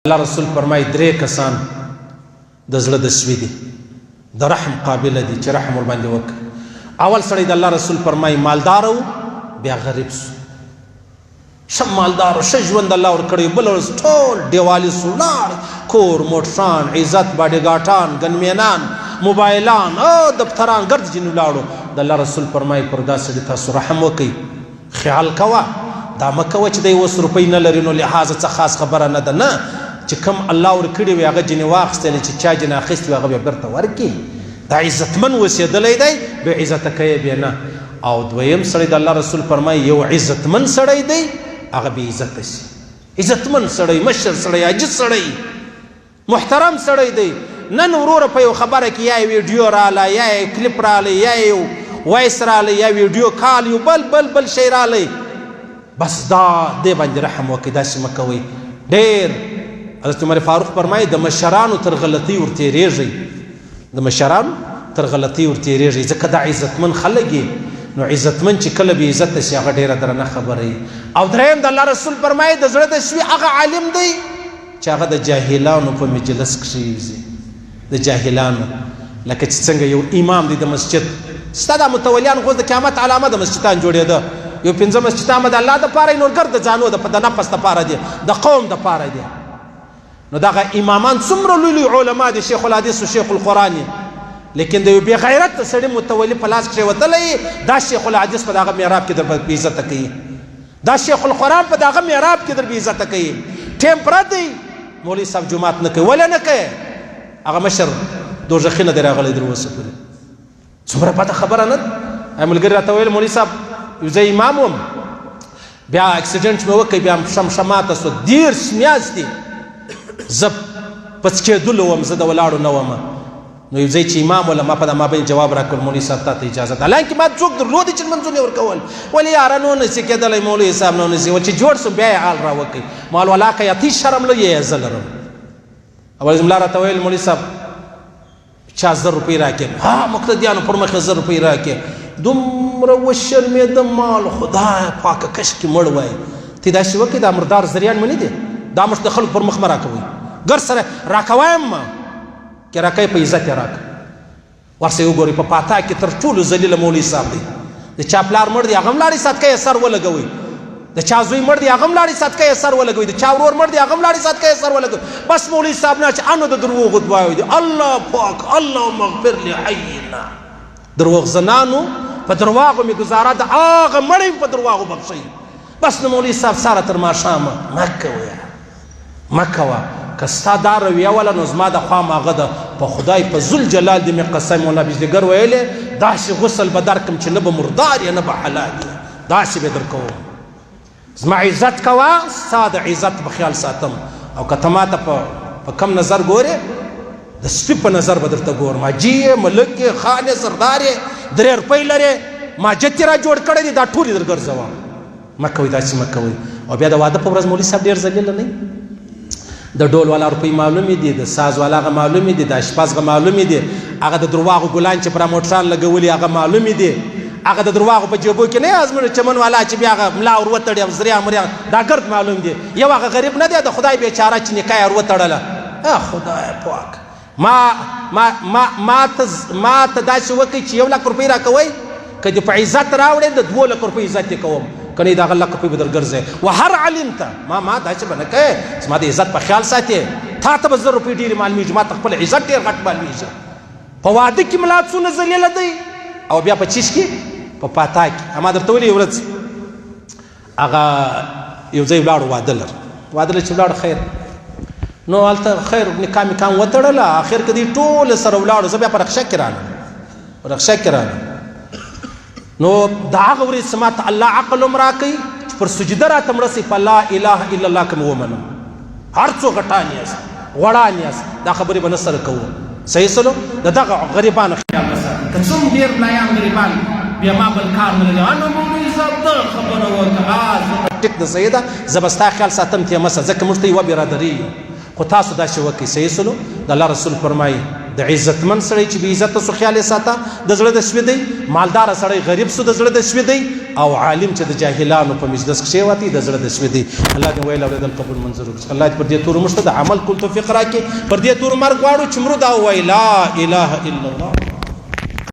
الله رسول فرمای درې کسان د زړه د سوي دي، د رحم قابل دي چې رحم ور باندې وکړي. اول سړی د الله رسول فرمای مالدار وو، بیا غریب سو. ښه مالدار، ښه ژوند الله ورکړی، بل ورځ ټول دیوالي سو، لاړ کور، موټران، عزت، باډیګاټان، ګنمینان، موبایلان او دفتران ګرد جنو لاړو. د الله رسول فرمای پر دا سړي تاسو رحم وکړئ، خیال کوه، دا مه کوه چې دی اوس روپۍ نه لري نو لهذا څه خاص خبره نه ده. نه، چې کوم الله ورکړي وي هغه جنې واخیستلې، چې چا جنې اخیستې وي هغه بیا بیرته ورکړي. دا عزتمن اوسېدلی دی، بې عزته کوي بیا نه. او دویم سړی د الله رسول فرمایي یو عزتمن سړی دی، هغه بې عزته شي. عزتمن سړی، مشر سړی، عاجز سړی، محترم سړی دی. نن وروره په یو خبره کې یا ویډیو رااله، یا یو کلیپ رااله، یا یو وایس رااله، یا ویډیو کال، یو بل بل بل شی رااله، بس دا دې باندې رحم وکړئ، داسې مه کوئ. ډېر حضرت عمر فاروق فرمایي د مشرانو تر غلطۍ ورتېرېږئ، د مشرانو تر غلطۍ ورتېرېږئ، ځکه دا عزتمن خلک یې. نو عزتمن چې کله بې عزته شي هغه ډېره درنه خبره وي. او درېیم د الله رسول فرمایي د زړه د سوي هغه عالم دی چې هغه د جاهلانو په مجلس کښې، د جاهلانو لکه چې څنګه یو امام دی د مسجد، ستا دا متولیان خو د قیامت علامه د مسجدان جوړېده، یو پنځه مسجدان به د الله دپاره، نور ګرد د ځانو د نفس دپاره دي، د قوم دپاره دي. نو دغه امامان څومره لوی لوی علما دي، شیخ الحدیث او شیخ القرآن، لیکن د یو بې غیرت سړي متولي په لاس کښېوتلی، دا شیخ الحدیث په دغه محراب کې در بې عزته کوي، دا شیخ القرآن په دغه محراب کې در بې عزته کوي. ټیم پرت دی، مولوي صاحب جومات نه کوي، ولې نه کوي؟ هغه مشر دوزخي نه دی راغلی تر اوسه پورې. څومره بده خبره نه ده؟ ملګري راته ویل مولوي صاحب یو ځای امام وم، بیا اکسیډنټ مې وکړ، بیا شمشه ماته سوه، 30 میاشتې زه په څکېدلو وم، زه د ولاړو نه وم. نو یو ځای چې امام وله ما په دا مابین جواب راکړ، مولوي صاحب تا ته اجازه ده، حالانکه ما څوک درلودی چې لمونځونه یې ورکول، ولې یاره نو نه سي کېدلی مولوي صاحب، نو نه سي، ول چې جوړ سم بیا یې حال را وکړي. مال ولاکه یا تی شرم لري یا زه لرم. اول زملا راته ویل مولوي صاحب چا 1000 روپۍ راکړې، ها مقتدیانو پر مخ 1000 روپۍ راکړې، دومره وشرمېدم، مال خدای پاکه کشکې مړ وای. ته داسې وکړې، دا مردار زریان مې نه دي، دا مش د خلکو پر مخ مه راکوئ، ګر سره راکویم ما کې راکوي، په عزت یې راکړه. ورسه وګورئ په پاتا کې تر ټولو ذلیله مولوي صاحب دی، د چا پلار مړ دی هغه هم لاړې صدقه یې سر ولګوئ، د چا زوی مړ دی هغه هم لاړې صدقه یې سر ولګوئ، د چا ورور مړ دی هغه هم لاړې صدقه یې سر ولګوئ. بس مولوي صاحب نه چې انو د دروغو دعاوې دي، الله پاک اللهم اغفر لحینا. دروغ زنانو په درواغو مې ګزاره ده، هغه مړی په درواغو بخښئ. بس نو مولوي صاحب ساره تر ماښامه مه کوئ، مه کوه. که ستا دا رویه وله نو زما د خوا ماغه ده، په خدای په ذل جلال دې مې قسم. مولا بجلیګر ویلې داسې غسل به درکم چې نه به مردار یې نه به حلال یې، داسې به درکوم. زما عزت کوه، ستا د عزت به خیال ساتم. او که ته ماته په کم نظر ګورې، د سپي په نظر به درته ګورم. حاجي یې، ملک یې، خان یې، سردار یې، 3 روپۍ لرې، ماجت یې را جوړ کړی دی، دا ټول یې درګرځوه. مه کوئ، داسې مه کوئ. او بیا د واده په ورځ مولوي صاحب ډېر ذلیله نه، د ډول والا روپۍ معلومې دي، د ساز والا هغه معلومې دي، د اشپز هغه معلومې دي، هغه د درواغو ګلان چې پر موټران لګولي هغه معلومې دي، هغه د درواغو په جیبو کې نه زموږ چمن والا چې بیا هغه ملا ور وتړي او زریا مریا، دا ګرد معلوم دي. یو هغه غریب نه دی د خدای بیچاره چې نکاح یې ور وتړله. خدای پاک ما ما ما ما ته ما ته داسې وکړي چې 1 لک روپۍ راکوئ، که دې په عزت راوړې د 2 لک روپۍ عزت یې کوم، که نه دغه لک روپۍ به درګرځې. و هر عالم ته ما ما داسې به نه کوې، زما د عزت په خیال ساتې، تا ته به 1000 روپۍ ډېرې معلومېږي، ما ته خپل عزت ډېر غټ معلومېږي. په واده کې ملا څونه ذلیله دی، او بیا په چیش کې، په پاتا کې. ما درته ویلي یو ورځ هغه یو ځای ولاړو، واده لر، واده له چې ولاړو خیر، نو هلته خیر نکاح مکان وتړله. اخر کې دوی ټول سره ولاړو، زه بیا په رخشه کې رالم، په رخشه کې رالم. نو د هغه ورځې څه ماته الله عقل هم راکوي چې پر سجده راته مړه سي، په لا اله الا الله که مې ومنم، هر څو غټان یاست غوړان یاست، دا خبرې به نه سره کوو. صحیح سلو د دغه غریبانو خیال وساتئ، که څوم ډېر ملایان غریبان بیا ما بل کار نه لري. انو مولوي صاحب دغه خبره وکړه، ټیک ده، صحیح ده، زه به ستا خیال ساتم، ته مه سه، ځکه موږ ته یوه برادري یو. خو تاسو داسې وکړئ. صحیح سلو د الله رسول فرمایي د عزتمن سړی چې بې عزته سو خیال یې ساته د زړه د سوي دی، مالدار سړی غریب سو د زړه د سوي دی، او عالم چې د جاهلانو په مجلس کښې وتی د زړه د سوي دی. الله دې ویل اورېدل قبول منظور وکړي. الله دې پر دې تورو موږ ته د عمل کول توفیق راکړي. پر دې تورو مرګ غواړو چې مرو دا ووایي لا اله الا الله.